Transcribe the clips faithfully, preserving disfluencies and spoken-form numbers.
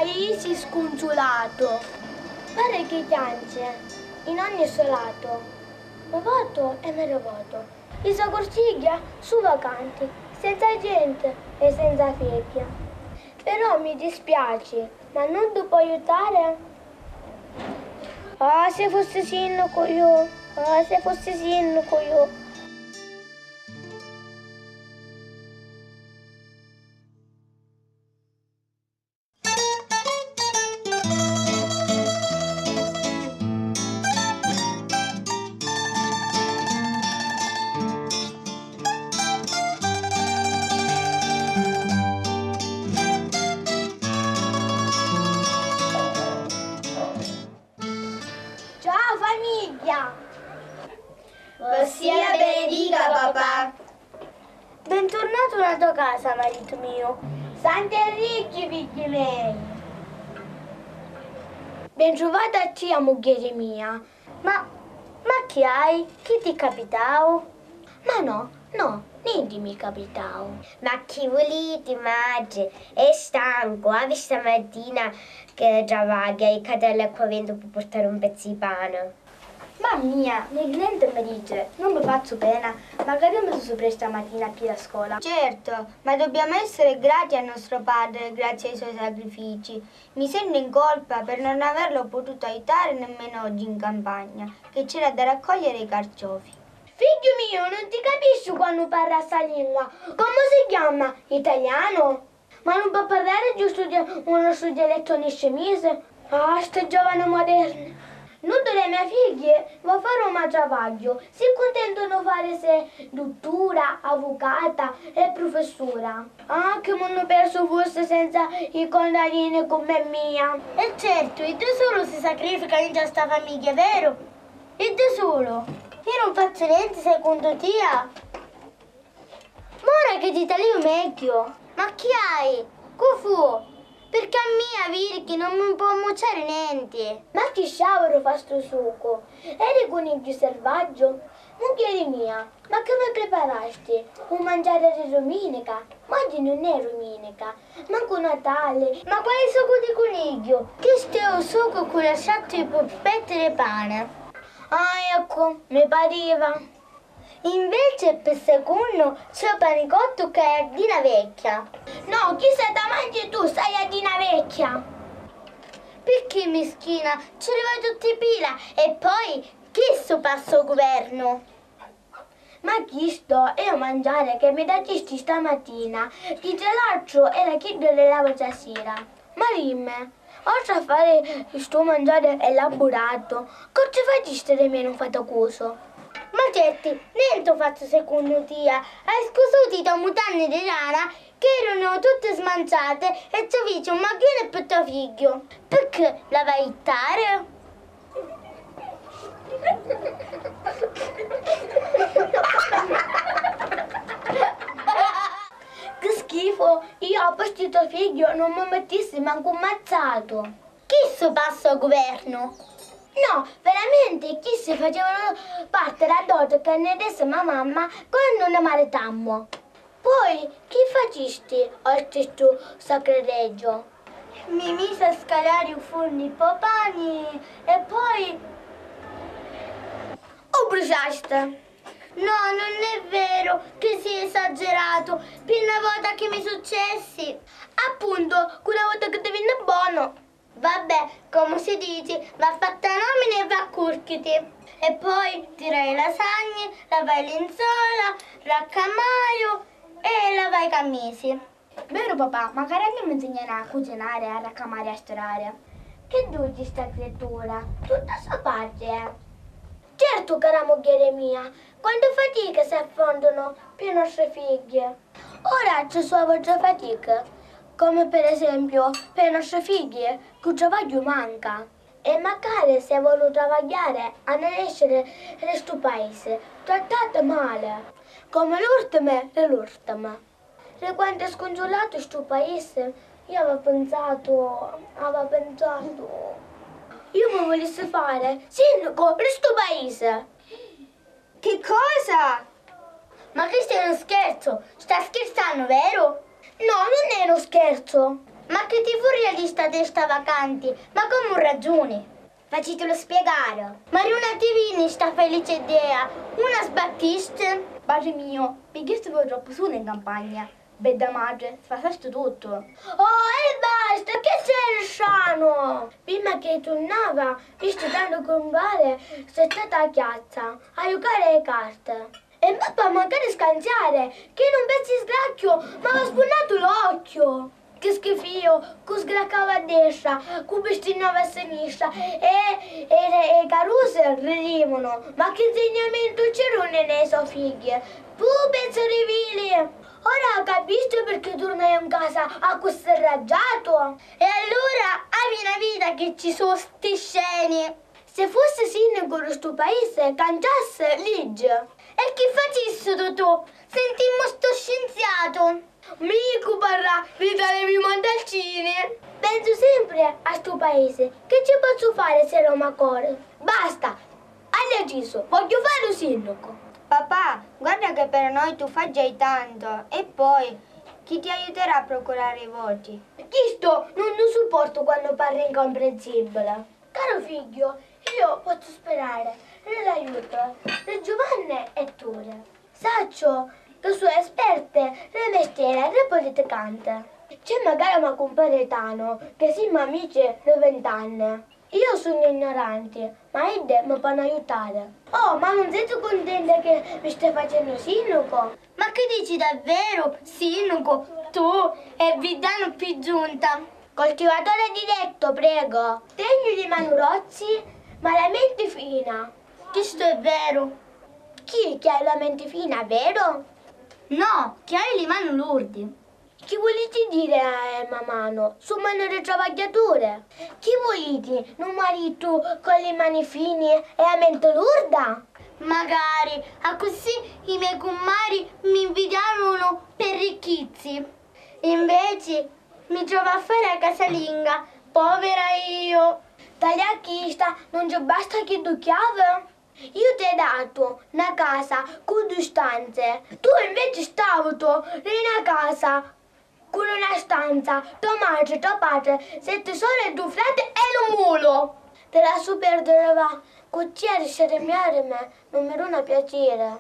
Paisi scunsulatu, pari chi chianci in ogni so latu. Mi votu e mi rivotu. I so cursigghia su vacanti, senza genti e senza figghi. Però mi dispiaci, ma nuddu pò aiutari. Ah, si fussi sinnicu iu, ah, si fussi sinnicu iu. Ciao famigghia! Vossia benedica, papà! Bentornatu nella tua casa, maritu miu. Santi e ricchi, figghi mei! Bentruvata a tia, mugghieri mia. Ma, ma chi hai? Chi ti capitau? Ma no, no, nenti mi capitau. Ma chi vuliti, matri? È stancu, havi stamatina chi travagghia e Catella è qua ventu pi purtari un pezzu di pani. Mammia, mi nenti mi dici, non vi fazzu pena, magari mi su supra stamatina pi la scola. Certo, ma dobbiamo essere grati a nostro padre grazie ai suoi sacrifici. Mi sento in colpa per non averlo potuto aiutare nemmeno oggi in campagna, che c'era da raccogliere i carciofi. Figghiu miu, non ti capisciu quannu parri a sta lingua. Comu si chiama? Italiano? Ma non può parlare giusto di un nostro dialetto niscimese? Ah, sti giovani moderni! Nuddu dei me figghi vò fari un travagghiu, si cuntentanu fari se duttura, avucata e prufessura. Ah, chi munnu persu fussi senza i contadini comu mia! E certu, iddu sulu si sacrifica dintra sta famigghia, veru? Iddu sulu! Io non faccio niente secondo tia? M'ora chi ti taliu megghiu! Ma chi hai? Cu fu? Pirchì a mia virchi non mi può ammucciari nenti! Ma chi sciauru fa stu sucu? Eri cunigghiu selvaggiu? Mugghieri mia, ma chi mi priparasti? U manciari di duminica? Ma oggi non è duminica, mancu Natali! Ma quali sucu di cunigghiu? Chistu è u sucu cu la sciattu di puppetti di pani! Ah, eccu, mi pariva! Invece pi secunnu c'è u panicottu ca è addina vecchia. No, chissa ta mangi tu, sta è addina vecchia! Pirchì mischina, ci li voi tutti pila e poi chissu passa u guvernu. Ma chisto è u mangiari che mi dacisti stamatina, chi tra l'altru era chiddu di l'autra sira. Ma dimmi, Oltre a fari stu mangiari elaburatu, comu ci facisti di menu fatacusu? Ma certi, nenti u fazzu secunnu tia, hai scusutu i to mutanni di lana chi erunu tutti smanciati e ci fici un magghiuni pi to figghiu. Picchì l'avai ittari? Chi schifu! Io a postu di to figghiu non mi mittissi mancu un mazzatu! Chissu passa u guvernu! No, veramenti, chissi facevanu parti dâ doti ca ni dissi ma mamma quannu ni maritammu. Poi, chi facisti oltri stu sacrilegiu? Mi misi a scalari u furnu pi pani e poi. U bruciasti! No, non è vero, chi si esageratu, pi na vota chi mi successi. Appuntu, cu na vota chi ti vinni bonu. Vabbè, comu si dici, va fatta nomina e va curchiti. E poi tirai lasagni, lavai linzola, raccamaiu e lavai camisi. Veru papà, macari a mia mi nzignanu a cucinari, a raccamari e a stirari. Chi duci sta criatura, tutta so patria! Certu, cara mugghieri mia, quanti fatichi s'affrontanu pi nostri figghi! Ora ci su a vostra fatica, comu per esempiu pi nostri figghi cu travagghiu manca. E macari si volu travagghiari hannu nesciri di stu paisi trattati mali, comu l'urtimi di l'urtimi. Ri quantu è scunsulatu stu paisi, iu avia pinsatu, avia pinsatu. Iu mi vulissi fari sinnicu ri stu paisi! Chi cosa? Ma chistu è nu scherzu! Sta schirsannu, veru? No, nun è nu scherzu! Ma chi ti furria di sta testa vacanti? Ma comu raggiuni? Facitulu spiegari. Ma di unni ti vinni sta felice idea? Unni a sbattisti? Patri miu, pigghiastivu troppu suli in campagna. Bedda matri, sfassastu tuttu. Oh, e basta, chi sei stranu! Prima chi turnava, visti tantu cumpari, sei stata a chiazza a jucari a i carti. E mi pà mancari scanziari, chi non pezzi sgracchiu, m'ava spunnatu l'occhiu! Chi schifiu, cu sgraccava a destra, cu bistinnava a sinistra, e, e, e carusi ridivunu, ma chi nzignamentu ci dunni nei so figghi, pu pezzu di vili! Ora capistu pirchì turnaiu in casa accussì raggiatu? E allura avi na vita chi ci su sti sceni! Se fussi sinnicu di stu paisi, canciassi liggi. E chi facissitu tu? Sintimmu stu scinziatu! Micu parrà, li talivi montalcini! Pensu sempri a stu paisi, chi ci pozzu fari si l'omu a cori? Basta! Hai decisu, vogghiu fari u sinnicu! Papà, guarda che per noi tu fai già tanto, e poi, chi ti aiuterà a procurare i voti? Chistu nun lu supportu quannu parri incomprensibili. Caru figghiu, iu pozzu spirari nni l'aiutu di Giuvanni e Turi. Sacciu ca su esperti nni misteri di puliticanti. C'è macari ma cumpari Tanu, ca simmu amici di vint'anni. Iu sugnu ignoranti, ma iddi mi ponu aiutari. Oh, ma nun siti cuntenta chi mi stai facennu sinnicu? Ma chi dici davveru, sinnicu? Tu e Viddanu pi giunta. Coltivatore diretto, prego. Tegnu li manu rozzi, ma la menti fina. Chistu è veru. Chi, chi hai la menti fina, veru? No, chi hai li manu lurdi. Chi vuliti diri, eh, ma manu? Su manu di travagghiaturi. Chi vuliti, nu maritu cu li mani fini e a menti lurda? Macari, accussì i me cummari mi nvidiarunu pi ricchizzi. Inveci mi trovu a fari a casalinga, povera iu! Talià chista, nun ci basta chiddu chiavi? Iu t'hê datu na casa cu dui stanzi, tu inveci stavutu ri na casa cu nuna stanza, to matri, to patri, setti sori e du frati e nu mulu! Ti lassu perdiri, va, cu tia risciarimiarimi nun mi duna piaciri.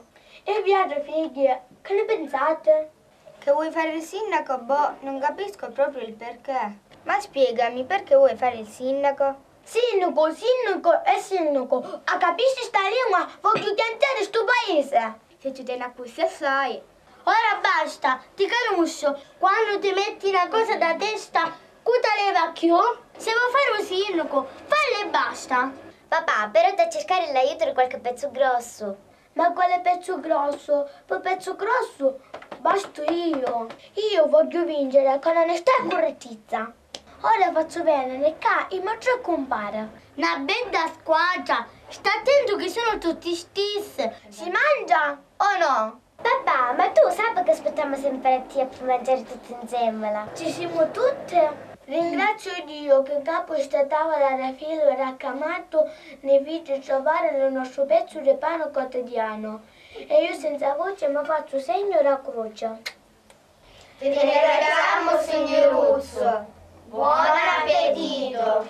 E viatri figghi, chi ni pinsati? Che vuoi fare il sindaco? Boh, non capisco proprio il perché. Ma spiegami, perché vuoi fare il sindaco? Sindaco, sindaco e sindaco, a capisci sta lingua? Vogghiu chianziari stu paisi! Se ci teni accussì assai. Ora basta, ti canusciu, quannu ti metti na cosa da testa, cu ta leva cchiù? Se vo fari u sindaco, fallu e basta! Papà, però t'ha circari l'aiutu di qualche pezzu grossu. Ma quali pezzu grossu? Pi pezzu grossu bastu iu. Iu vogghiu vinciri con onestà e currettizza. Ora fazzu veniri ccà i mo tri cumpari. Na bedda squadra! Sta attentu chi sunu tutti stissi! Si mangia o no? Papà, ma tu sapi ca aspittammu sempri a tia pi mangiari tutti nzemmula? Ci simu tutti! Ringraziu Diu chi ncapu sta tavula di filu raccamatu ni fici trovari lu nostru pezzu di pani quotidianu. E iu senza vuci mi fazzu segnu dâ cruci. Vi ringraziammu, signuruzzu. Buon appetito!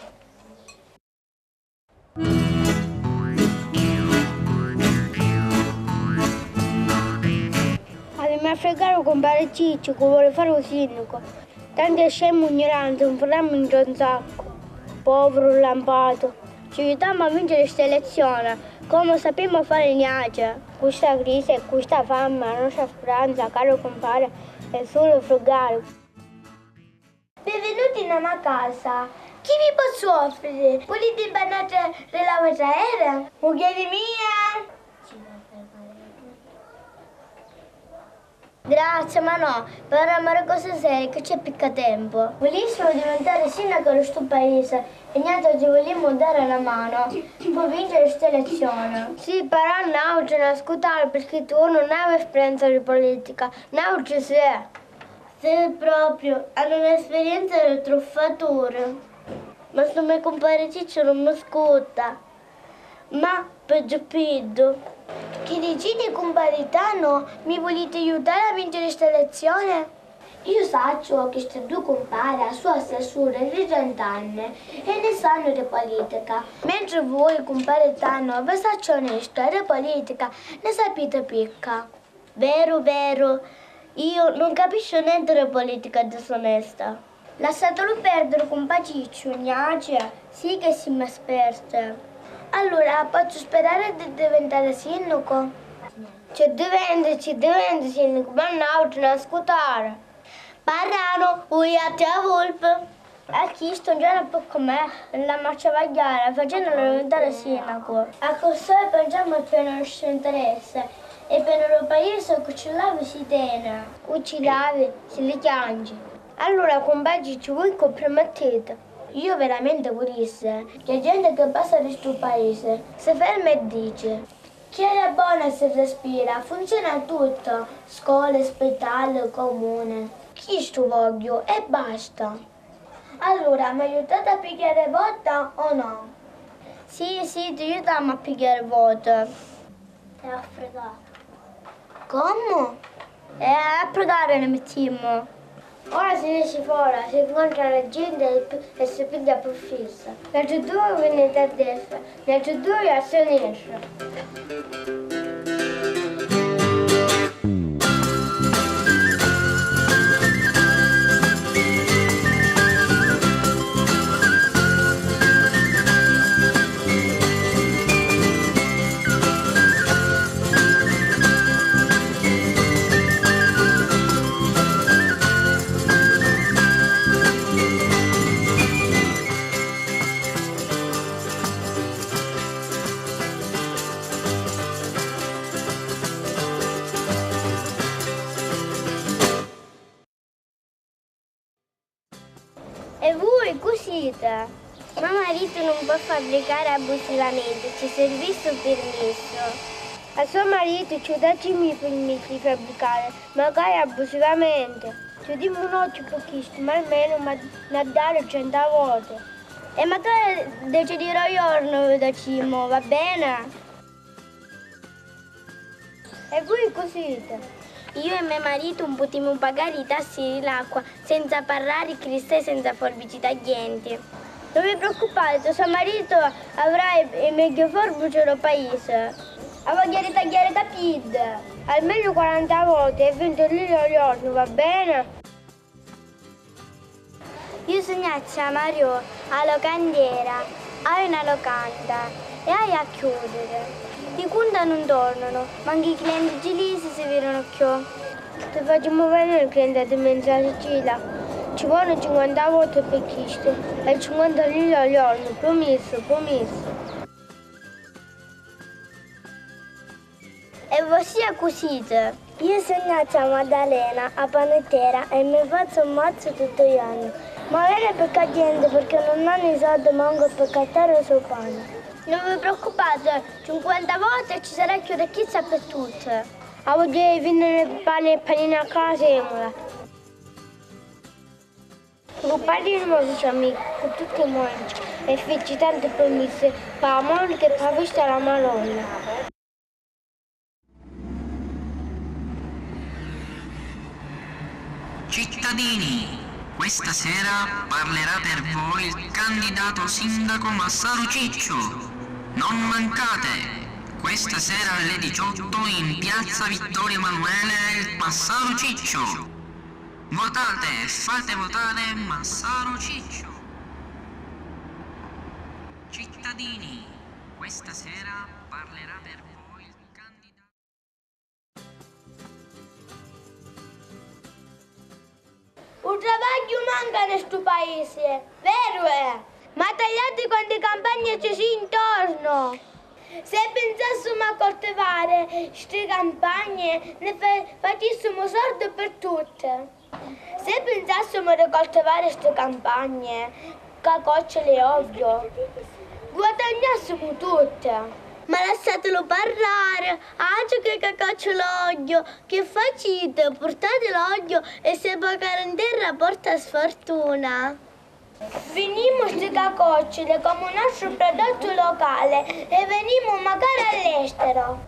Avimi a fregari u cumpari Cicciu cu voli fari u sinnicu. Tantu è scemu, ignuranti, un frammu ntra un saccu. Poviru lampatu. Ci aiutammu a vinciri sta elezioni, comu sapemu fari niatri. Cu sta crisi e cu sta fami la nostra speranza, caru cumpari, è sulu frugari. Benvenuti nna ma casa. Chi vi pozzu offriri? Vuliti bannatri ri la vostra era? Mugghieri mia! Grazie, ma no, parramu di cosi seri, chi c'è picca tempu. Vulissimu divintari sindacu di stu paisi e niatri ti vulimu dari na manu pi vinciri sta elezioni. Sì, però nautri n'ascutari pirchì tu nun havi sperienza di politica, nautri sì. Sì, propriu, hannu n'esperienza di truffaturi. Ma stu me cumpari Cicciu nun mi scuta. Ma peggiu piddu. Chi diciti, cumpari Tanu? Mi vuliti aiutari a vinciri sta elezioni? Iu sacciu chi sti dui cumpari a sua sta sura di trent'anni e ni sannu di politica. Mentri vui, cumpari Tanu, vi sacciu onestu e di politica ni sapiti picca. Veru, veru, iu nun capisciu nenti di politica disonesta. Lassatulu perdiri, cumpà Cicciu, gnaci, sì chi simmu esperti. Allura, pozzu sperari di divintari sinnicu? Ci diventi, ci diventi sinnicu, ma nauti na scutara. Parranu, u jattu e a vulpi. A chistu un giornu ppi com'è l'ammu a travagghiari facennulu divintari sinnacu. Accussì pinsemu pi nostri interessi e pi lu paisi cu ci l'havi si teni. Cu ci l'havi si li chiangi. Allura cumpà Cicciu, vui cu primettiti? Iu veramenti vulissi chi a genti chi passa di stu paisi si ferma e dici: Chi aria bona si respira, funziona tutto, scoli, spitali, comuni. Chistu vogghiu e basta. Allura, m'aiutati a pigghiari vota o no? Sì, sì, ti aiutamu a pigghiari voti. E a frigari. Comu? E a frigari ni mittimu. Ora si nesci fora, si ncontra la genti e pi-, e si pigghia pi fissa. L'atri dui viniti a destra, l'atri dui a sinistra. E vui cu siti? Me maritu nun po' fabbricari abbusivamenti, ci servissi u pirmissu. A so maritu ci u dacimmu i pirmissi di fabbricari, macari abbusivamenti. Ci u dimmu un occhiu pi chistu, ma almenu m'ha, n'ha dari trenta voti. E macari deci liri o jornu u dacimmu, va beni? E vui cu siti? Iu e me maritu 'un putimu pagari i tassi di l'acqua senza parrari, crissai senza forbici da genti. Non vi preoccupate, so maritu avrà i, i megghiu forbici dô paisi. A vogghiu ritagghiari da piddi. Almenu quaranta voti e vinti liri ô jornu, va beni? Iu sugnu a ciamari a locandiera, haiu na locanda e haiu a chiudiri. I cunta nun tornanu, mancu i clienti cilisi si vidunu cchiù. Ti facimu veniri clienti di menza Sicilia. Ci vonnu cinquanta voti pi chistu e cinquanta liri ô jornu, prumissu, prumissu. E vossia cu siti? Iu sugnu a Maddalena, a panittera, e mi fazzu un mazzu tuttu u jornu. Ma veni picca genti, pirchì nun hannu i soddi mancu pi cattari u so pani. Nun vi preoccupati, cinquanta voti e ci sarà cchiù ricchizza pi tutti. A vogghiu vinniri pani e panini a casa e mula. Lu padri di me fici amicu cu tutti i monci e fici tanti prumisi p'amuri che p'avista la Madonna. Cittadini, questa sera parlerà per voi il candidato sindaco Massaro Ciccio. Non mancate, questa sera alle diciotto in piazza Vittorio Emanuele il Massaro Ciccio. Votate e fate votare Massaro Ciccio. Cittadini, questa sera parlerà per voi il candidato. U travagghiu manca nni stu paisi, veru è? Ma taliati quanti campagni ci si intornu! Se pinsassimu a coltivari sti campagni, ni fa-, facissimu sordi pi tutti. Se pinsassimu di coltivari sti campagni, cacoccili e ogghiu, guadagnassimu tutti. Ma lassatilu parrari, altru chi cacoccili e ogghiu, chi faciti? Purtati l'ogghiu e si poi cari 'n terra porta sfortuna. Vinnimu sti cacoccili comu nostru prodottu locali e vinnimu macari all'estero.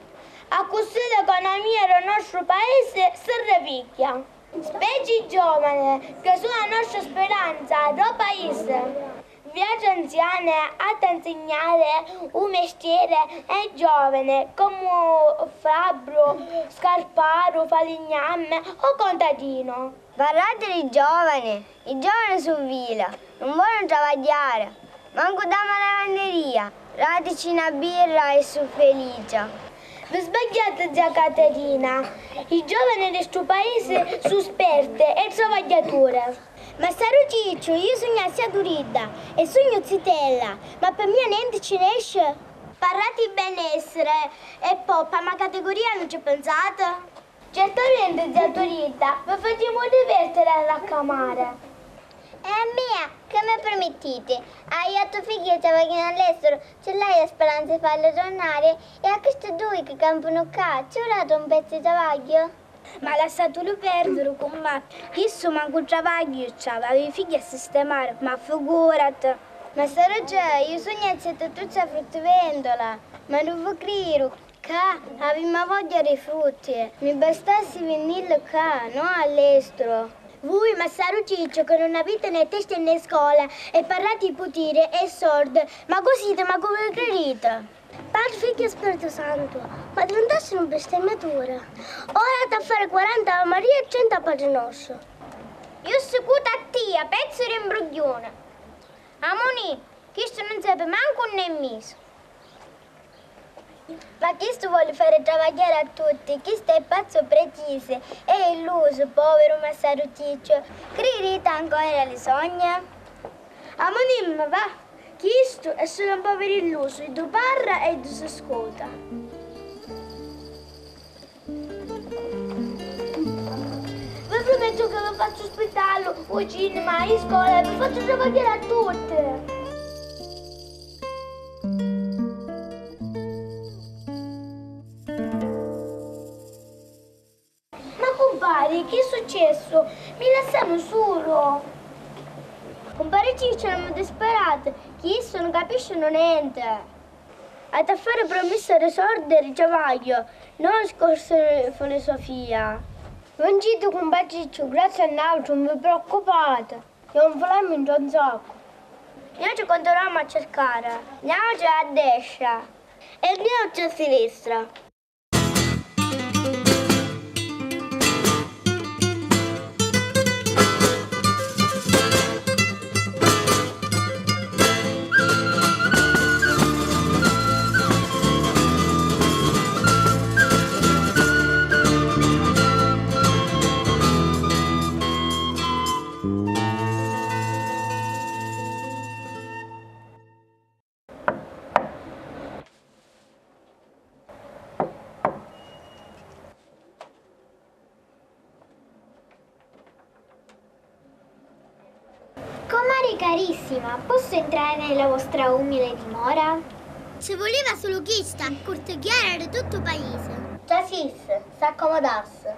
Accussì l'economia dô nostru paisi si rivigghia. Speci i giovani, ca su' a nostra speranza dô paisi. Viaggi anziani, ha da nsignari u mistiri ê giovani, comu fabbru, scarparu, falignami o contadinu. Parrati dî giovani, i giovani su' vili, nun vòlinu travagghiari, mancu dâ malavanniria, datici na birra e su' felici. Vi sbagghiati, zia Caterina, i giovani di stu paisi su' sperti e travagghiaturi. Massaru Cicciu, iu sugnu a Saturidda e sugnu zitella, ma pi mia nenti ci nesci? Parrati di benessiri e po' pâ ma categuria nun ci pinsati? Certamenti, zia Turidda, vi facimu divertiri a l'accamari. E a mia, chi mi pirmittiti? Haiu ottu figghi ca travagghianu all'estru, ci l'haiu a speranza di falli tornari, e a chisti dui chi campunu ccà, ci vuratu un pezzu di travagghiu? Ma lassatulu perdiri, cummà, chissu mancu travagghiu ci havi, havi figghi a sistemari, ma figurati! Massaru Cè, iu sugnu a zia Tuttuzza Fruttiventola, ma nun vi criru, ccà avemu a vogghia di frutti, mi bastassi vinnilli ccà, no all'estru. Vui, massaru Cicciu, ca nun aviti né testi né scola e parrati di putiri e sordi, ma cu siti, ma cu vi cririti? Patri, Figghiu e Spiritu Santu, ma divintasti nu bistemmiaturi. Ora t'ha fari quaranta Ave Maria e centu Patri Nostru. Iu sicutu a tia, pezzu di mbrugghiuni. Amunì, chistu nun sapi mancu unn'è misu. Ma chistu voli fari travagghiari a tutti, chistu è pazzu precisu, è illusu, poviru massaru Cicciu, cririti ancora a li sogna? Amunimmi, va! Chistu è sulu un poviru illusu, iddu parra e iddu si scuta. Vi prumettu ca vi fazzu spittallu, u cinema, i scola, vi fazzu travagghiari a tutti! Ma cumpari, chi è successu? Mi lassanu sulu! Cumpari Cicciu, non mi disperati, chi issu non capiscinu nenti. Hati a fari prumissa di sordi e di travagghiu, non discorsi di filusufia. Vincitu, cumpari Cicciu, grazzi a nautri, non vi preoccupati, non vi l'haiu nto nsaccu. Noi ci continuamu a circari, niauci a destra e niauci a sinistra. Comari carissima, posso entrare nella vostra umile dimora? Ci vuliva sulu chista, curtigghiara di tuttu u paisi. Trasissi, s'accomodassi.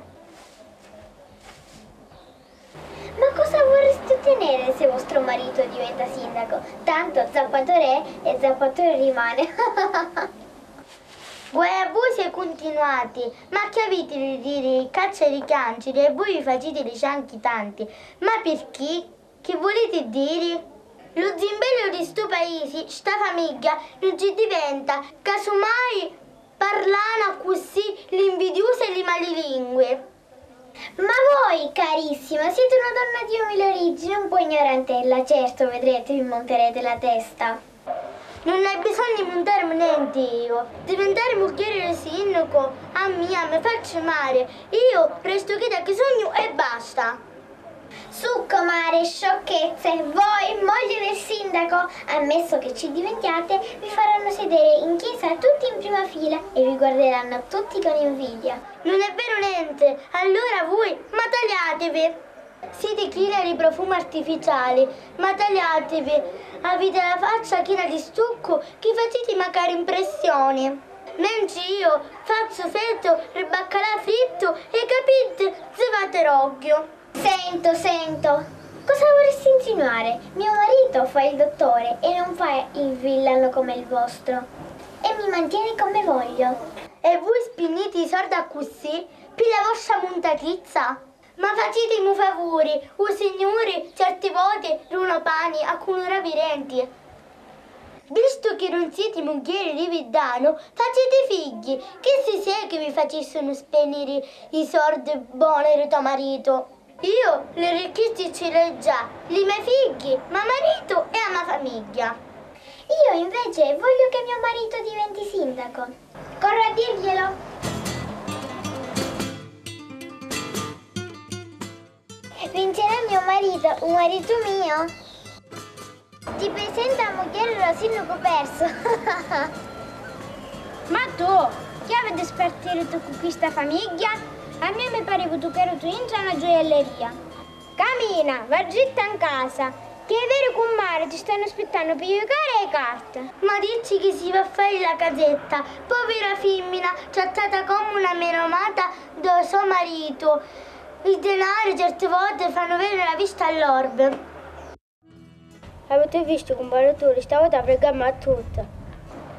Ma cosa vorresti ottenere se vostro marito diventa sindaco? Tanto zappato re e zappato rimane. Guai a vui se cuntinuati, ma chi aviti di diri, caccia di chianciri e vui vi faciti di cianchi tanti, ma pirchì? Chi vuliti diri? Lu zimbellu di stu paisi, sta famigghia, nun ci diventa, casumai parlanu accussì li nvidiusi e li malilingui. Ma voi, carissima, siete una donna di umile origine, un po' ignorantella, certo, vedrete, vi monterete la testa. Nun hai bisognu di muntarimi nenti iu. Divintari mugghieri di sindacu a mia mi fa trimari. Iu restu chidda chi sugnu e basta. Su, comare, sciocchezze! Voi, moglie del sindaco, ammesso che ci diventiate, vi faranno sedere in chiesa tutti in prima fila e vi guarderanno tutti con invidia. Nun è veru nenti, allura vui ma taliativi! Siti china di profumu artificiali, ma taliativi, aviti la faccia china di stuccu chi faciti macari impressioni. Mentri iu fazzu fetu di baccalà frittu e i capiddi zi vati rogghiu. Sento, sento. Cosa vorresti insinuare? Mio marito fa il dottore e non fa il villano come il vostro. E mi mantiene come voglio. E vui spinniti i sordi accussì pi la vostra muntatizza? Ma facitimu u favuri, u Signuri certi voti duna pani a cu nun avi denti. Vistu chi nun siti mugghieri di viddanu, faciti figghi, chi si sechi vi facissinu spenniri i sordi boni di to maritu. Iu li ricchizzi ci l'hê già, li me figghi, ma maritu e a ma famigghia. Io invece voglio che mio marito diventi sindaco. Corro a dirglielo. Vincerà mio marito, u maritu mio? Ti presento a mugghieri dô sindacu persu. Ma tu, chi avi di spartiri tu cu chista famigghia? A mia mi parivu tu ch'eru tu intra na gioielleria. Camina, va dritta in casa, chi i veri cummari ti stannu aspittannu pi jucari a i carti. Ma dicci chi si va a fari la casetta, povira fimmina, trattata comu una menomata dô so maritu. I denari certi voti fannu veniri la vista all'orbi. Aviti vistu, cumpari Turi, stavota a pregammu a tutti.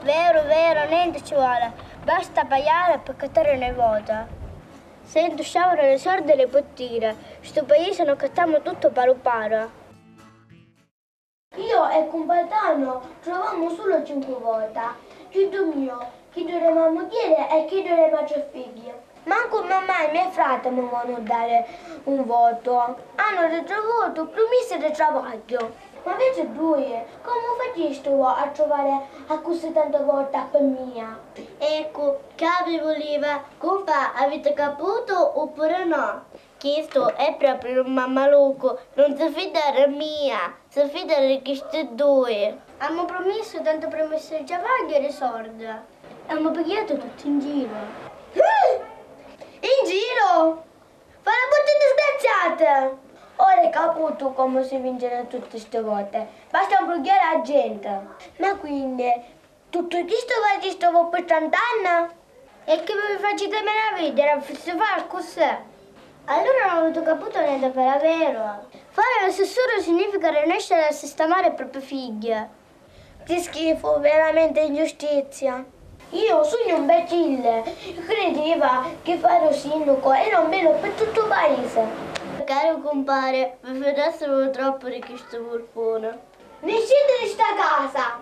Veru, veru, nenti ci voli, basta paiari pi accattari una vota. Sentu sciauru li sordi e li puttiri, stu paisi nu accattamu tuttu paru paru. Io e cumpari Tanu trovamu sulu cincu vota, chiddu miu, chiddu di ma mugghieri e chiddu di ma tri figghi. Mancu mammà e me frati mi vonu dari un votu. Hannu ritrovutu prumissa di travagghiu. Ma vitti dui, comu facistivu a truvari accussì tanti voti pi mia? Eccu, ca vi vuliva, cumpà, aviti caputu oppuru no? Chistu è propriu un mammalucu, nun si fida di mia, si fida di chisti dui. Amu prumissu tantu prumissu di travagghiu e di sordi. Amu pigghiatu tutti in giru. In giru? Fora a butti disgraziati! Ora è caputu comu si vincini tutti sti voti. Basta imbrugghiari a genti. Ma quindi, tuttu chistu facistivu pi trent'anni? E chi vi faciti mena vidiri, fussi fari accussì. Allura non aviti caputu nenti pi daveru. Fari l'assessuru significa rinesciri a sistemari i propri figghi. Chi schifu, veramenti ingiustizia. Iu sugnu un becilli, cridiva chi fari u sindacu era un binu pi tuttu u paisi. Caru cumpari, vi fidastivu troppu di chistu furfuni. Nisciti di sta casa!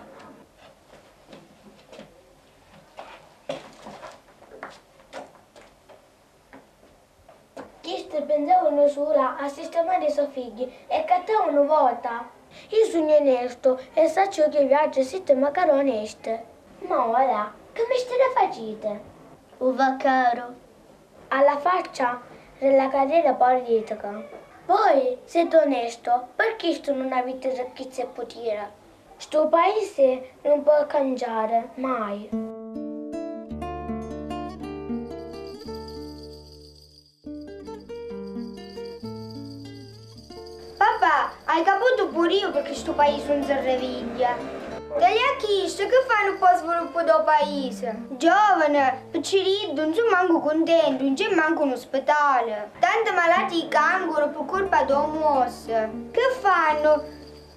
Chisti pinsavanu sulu a sistimari i so figghi e accattavanu vota. Iu sugnu onestu e sacciu chi viatri siti macari onesti. Ma ora, chi mistiri faciti? U vaccaru. Alla faccia della carriera politica. Voi siti onestu, per chistu nun aviti ricchizza e putiri. Stu paisi nun pò cangiari mai. Papà, hai caputu puru iu perché stu paisi nun si rivigghia. Tali a chistu, chi fannu pô sviluppu dô paisi? Giovani, picciriddu, nun su mancu cuntentu, nun c'è mancu nu spitali. Tanti malati di cancuru pi curpa dô muossi. Chi fannu?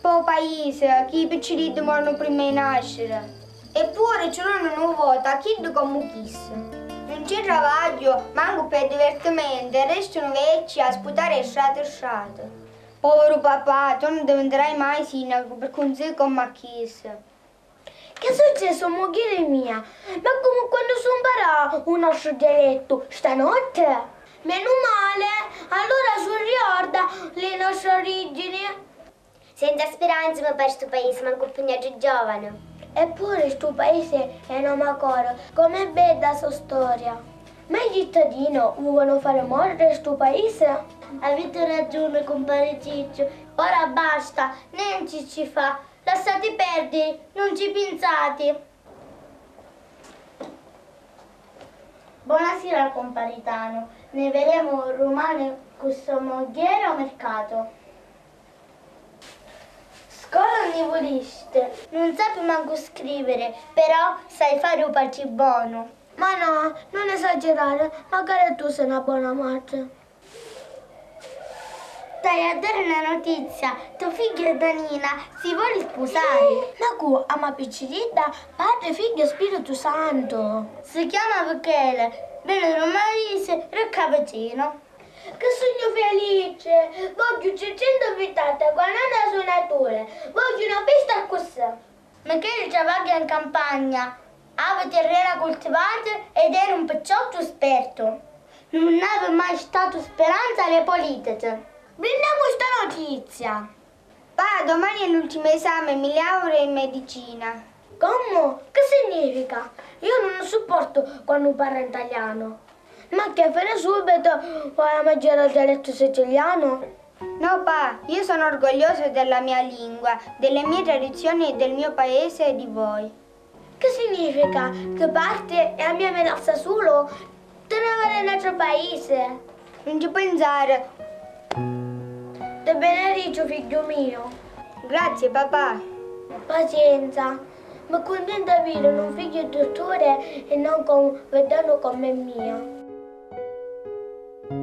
Pô paisi, chi i picciriddi morinu prima di nasciri. Eppuru ci dunu nu votu a chiddi comu chissi. Nun c'è travagghiu, mancu pi divertimenti, e restunu vecchi a sputari e strati strati. Poviru papà, tu nun divintirai mai sinnacu, pirchì un zii comu a chissi. Chi successi, mugghieri mia? Ma comu quannu su mparà u nostru dialettu? Stanotti? Menu mali, allura su riorda li nostri origini. Senza spiranza mi pari stu paisi, mancu pi niatri giovani. Eppuru stu paisi è nomu coru, com'è bedda so storia. Ma i cittadini vulunu fari moriri stu paisi? Aviti ragiuni, cumpari Cicciu. Ora basta, nenti ci fa. Lassati perdiri, nun ci pinsati. Bonasira, cumpari Tanu. Ni viremu rumani cu so mugghieri ô mircatu. Scola unni vulisti? Nun sapi mancu scriviri, però sai fari u patri bonu. Ma no, nun esagirari, macari tu si na bona matri. T'haiu a dari na notizia, to figghiu Danina si voli spusari. Ma cu, a ma picciridda, Patri, Figghiu e Spiritu Santu. Si chiama Michele, veni dû me paisi, ricca vicinu. Chi sugnu felici! Vogghiu trecento invitati cu a nona sunaturi, vogghiu na festa accussì! Micheli travagghia in campagna, havi tirrena cultivati ed eri un picciottu spertu. Nun havi mai statu speranza a li politici. Brindamu sta notizia! Pa, domani è l'ultimo esame, mi laureo in medicina. Comu? Chi significa? Io nun supportu quannu parra in talianu. Ma che fini subitu o a mangiari u dialettu sicilianu? No, pa, io sono orgoglioso della mia lingua, delle mie tradizioni e del mio paese e di voi. Chi significa? Chi parti e a mia mi lassa sulu? Ti nni vai n'atru paisi? Nun ci pinsari. Ti benediciu, figghiu miu. Grazie, papà. Pazienza. Mi cuntenta aviri un figghiu dutturi e non con veddanu comm'è mia. Ma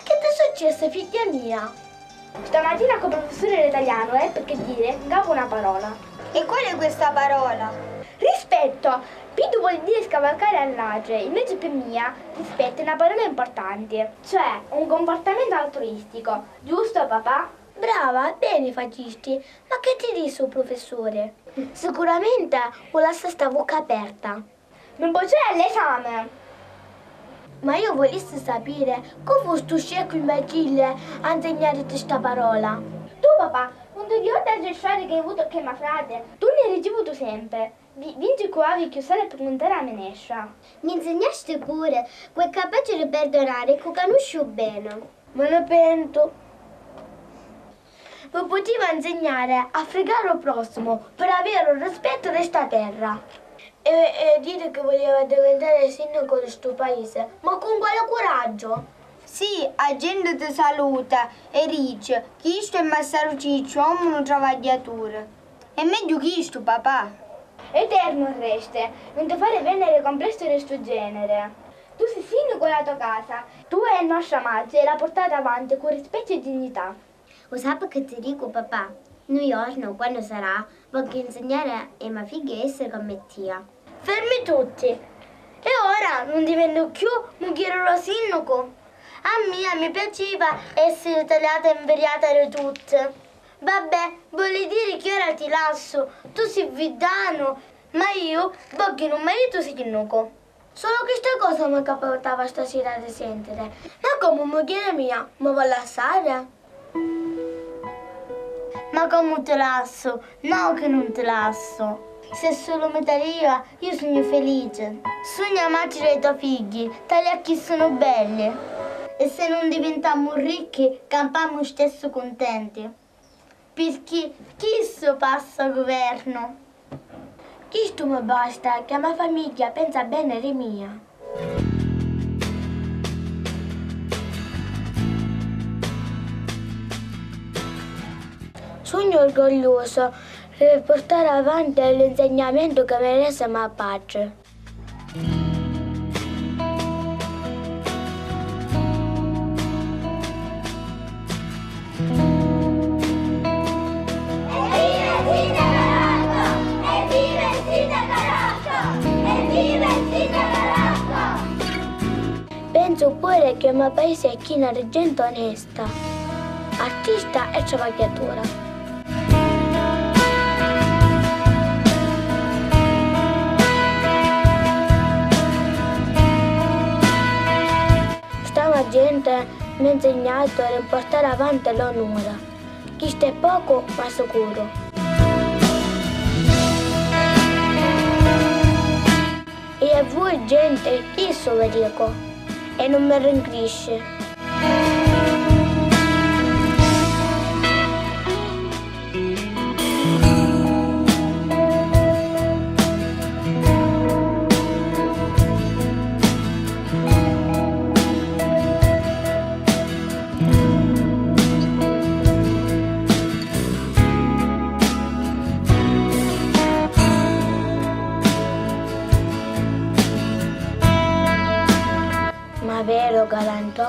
chi ti successi, figghia mia? Stamatina cu prufissuri di talianu eppi chi diri, ncapu na parola. E qual è questa parola? Rispetto! Pi ddu voli diri scavalcari a l'atri, inveci pi mia, rispettu è na parola importanti, cioè un comportamento altruistico, giusto, papà? Brava, beni facisti, ma chi ti dissi u prufissuri? Sicuramenti u lassasti a vucca aperta. Mi bociai a l'esami! Ma io vulissi sapiri cu fu stu sceccu imbecilli a nzignariti sta parola. Tu, papà, nun ti ricordi a stressari chi hai avutu cchê ma frati? Tu nni hai ricevutu sempri. Vi-, vinci cu havi cchiù sali pi cuntari a minestra. Mi nzignasti puru, cu è capaci di perdonari cu canusciu beni. Mi ni pentu. Mi putiva nzignari a frigari u prossimu pi aviri u rispettu di sta terra. E, e diri chi vuliva divintari sinnicu di stu paisi, ma cu quali curaggiu? Sì, a genti ti saluta e dici, chistu è massaru Cicciu, omu nu travagghiaturi. È megghiu chistu, papà. Eternu resti, nun ti fari vèniri complessu di stu gèniri. Tu si sinnicu di la to casa. Tu è nostra matri e la purtati avanti cu rispettu e dignità. U sapi chi ti dicu, papà? Nu jornu, quannu sarà, vogghiu nzignari a i me figghi a essiri comu tia. Fermi tutti! E ora nun diventu cchiù mugghieri di lu sinnicu? A mia mi piaciva essiri taliata e nviriata di tutti. Vabbè, voli diri chi ora ti lassu, tu si viddanu, ma iu vogghiu nu maritu sinnicu. Sulu chista cosa mi capitava stasira di sentiri. Ma comu, mugghieri mia mi vo lassari? Ma comu ti lassu? No chi nun ti lassu. Si sulu mi talia, iu sugnu felici. Sugnu a matri dei to figghi, tali a chi sunu belli. E si nun divintamu ricchi, campamu stessu cuntenti. Pirchì chistu passa guvernu. Chistu mi basta, chi a me famigghia pensa beni di mia. Sugnu orgogliusu di purtari avanti l'insignamentu chi mi lassa me patri. Pensu puru chi u me paisi è chinu di genti onesta, artista e travagghiatura. Sta me genti m'ha nzignatu di purtari avanti l'onuri. Chistu è pocu, ma sicuru. E a vui, genti, chistu vi dicu, e nun mi rincrisci.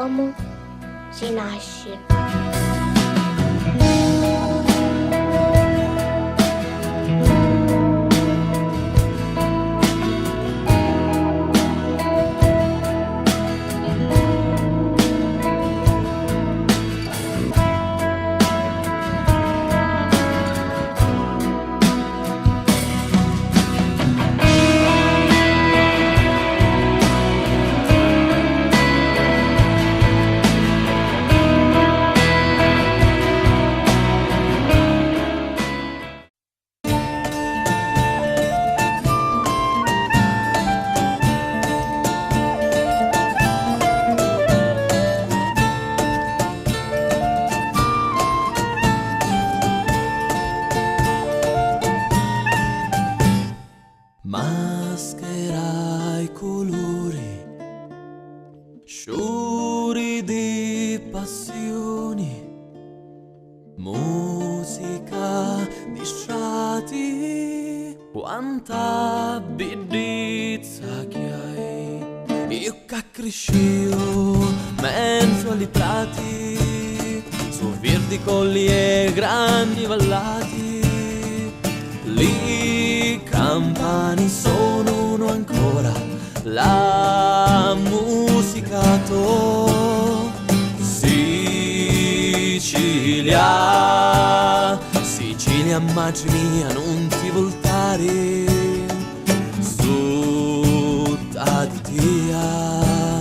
Omu si nasci. Maschera i culuri, sciuri di passiuni, musica di strati, quanta biddizza chi hai. Iu ca crisciu menzu a li prati, su virdi colli e granni vallati, li campani sonunu ancora, la musica to. Sicilia, Sicilia, matri mia, nun ti vultari, sutta di tia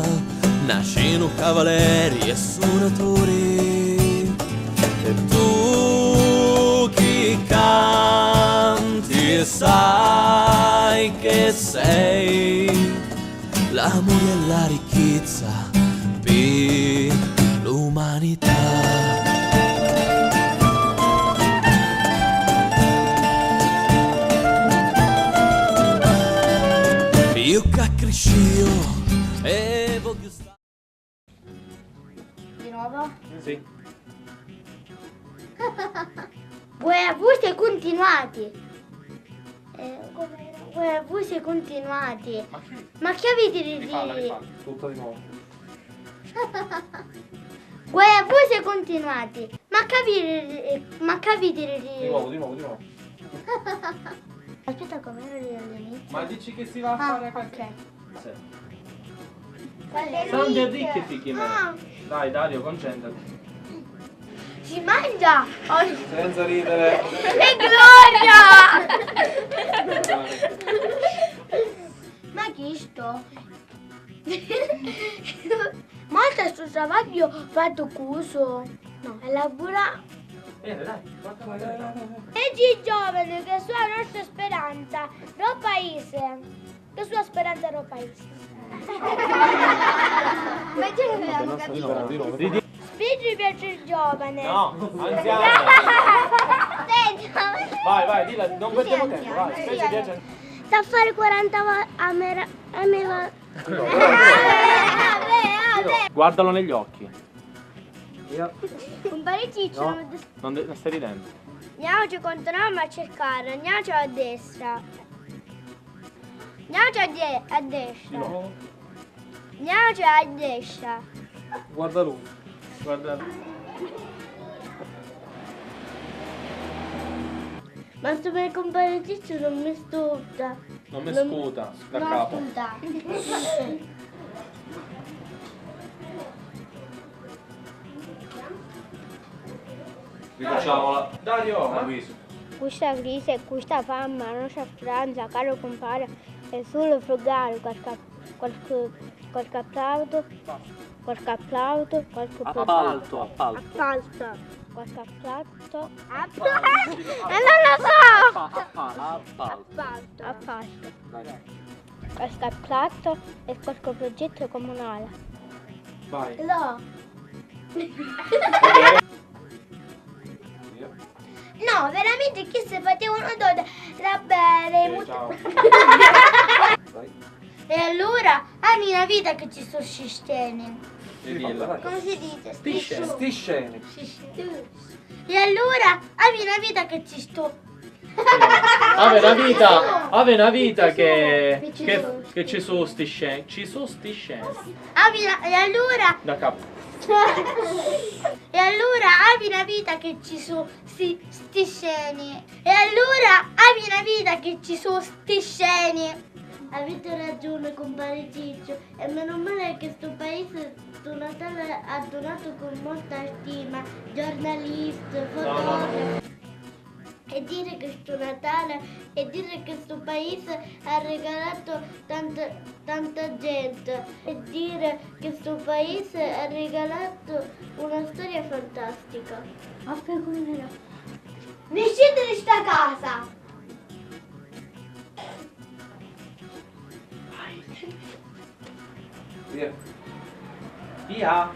nascinu cavaleri e sunaturi. E tu chi canti e sai che sei l'amuri e la ricchizza pi l'umanità. Iu ca crisciu e vogghiu stari. Di nuovo? Sì. Guai a vui se cuntinuati. Eh, com'era? Guai a vui se cuntinuati. Ma chi? Ma chi aviti di diri? Rifalla, rifalla. Tutta di nuovo. Guai a vui se cuntinuati. Ma chi aviti di, ma chi aviti di diri? Di nuovo, di nuovo, di nuovo. Aspetta, com'era all'inizio? Ma dici che si va a fare qualche... Ah, ok. Sì. Sandra, dì che ti chiami. Ah. Dai, Dario, concentrati. Si mangia! Oh. Senza ridere. Che gloria! Ma chi sto? Molto stu travagghiu fattu cusu? No, elabora. Bene, dai, guarda, guarda, guarda. E i giovani che su a nostra speranza, ro paese. Che su a speranza ro paese. Ma già che avevamo capito. Spirri piace il giovane. No, anziano. Senti, ma vai, vai, dilla, non perdiamo tempo, vai. Spirri piace. Sa fare quaranta va-, a mera-, a mera- Guardalo negli occhi. Io? Compare Ciccio, no, non de-, non stai ridendo. Andiamoci contro a cercare, andiamoci a destra. Andiamoci a de-, a destra. Di nuovo. Andiamoci a destra. Guarda lui. Guarda. Ma sto per compare Ciccio non mi stuta. Non mi scuta, da capo. Ricucciamola. Dario, eh? Custa crisi e custa fama, a nostra speranza, caru cumpari, è sulu frugari qualche, qualche, qualche applauso, qualche applauso, qualche appalto, appalto. Appalto. Qualche applauso. Appalto. E non lo so! Appalto. Appalto. Appalto. Vai. Qualche appalto e qualche progetto comunale. Vai. No. No, veramente chi se faceva una donna da bere. Sì, ciao. Vai. E allora, a mia vita che ci sto sistemi. Come si dice? Stisceni. Stisceni. E allora, a mia vita che ci sto Havi na vita, havi na vita che, che, che ci su sti sceni, ci su sti sceni. Havi na, e allura? Da capu. E allura havi na vita che ci su sti, sti sceni. E allura havi na vita che ci su sti sceni. Aviti ragiuni, cumpari Cicciu, e menu mali ca stu paisi stu Natali ha dunatu cu molta stima, giornalisti, fotografi. E diri ca stu Natali, e diri ca stu paisi ha rigalatu tanta, tanta genti, e diri ca stu paisi ha rigalatu una storia fantastica. A figura. Nisciti di sta casa! Via. Via.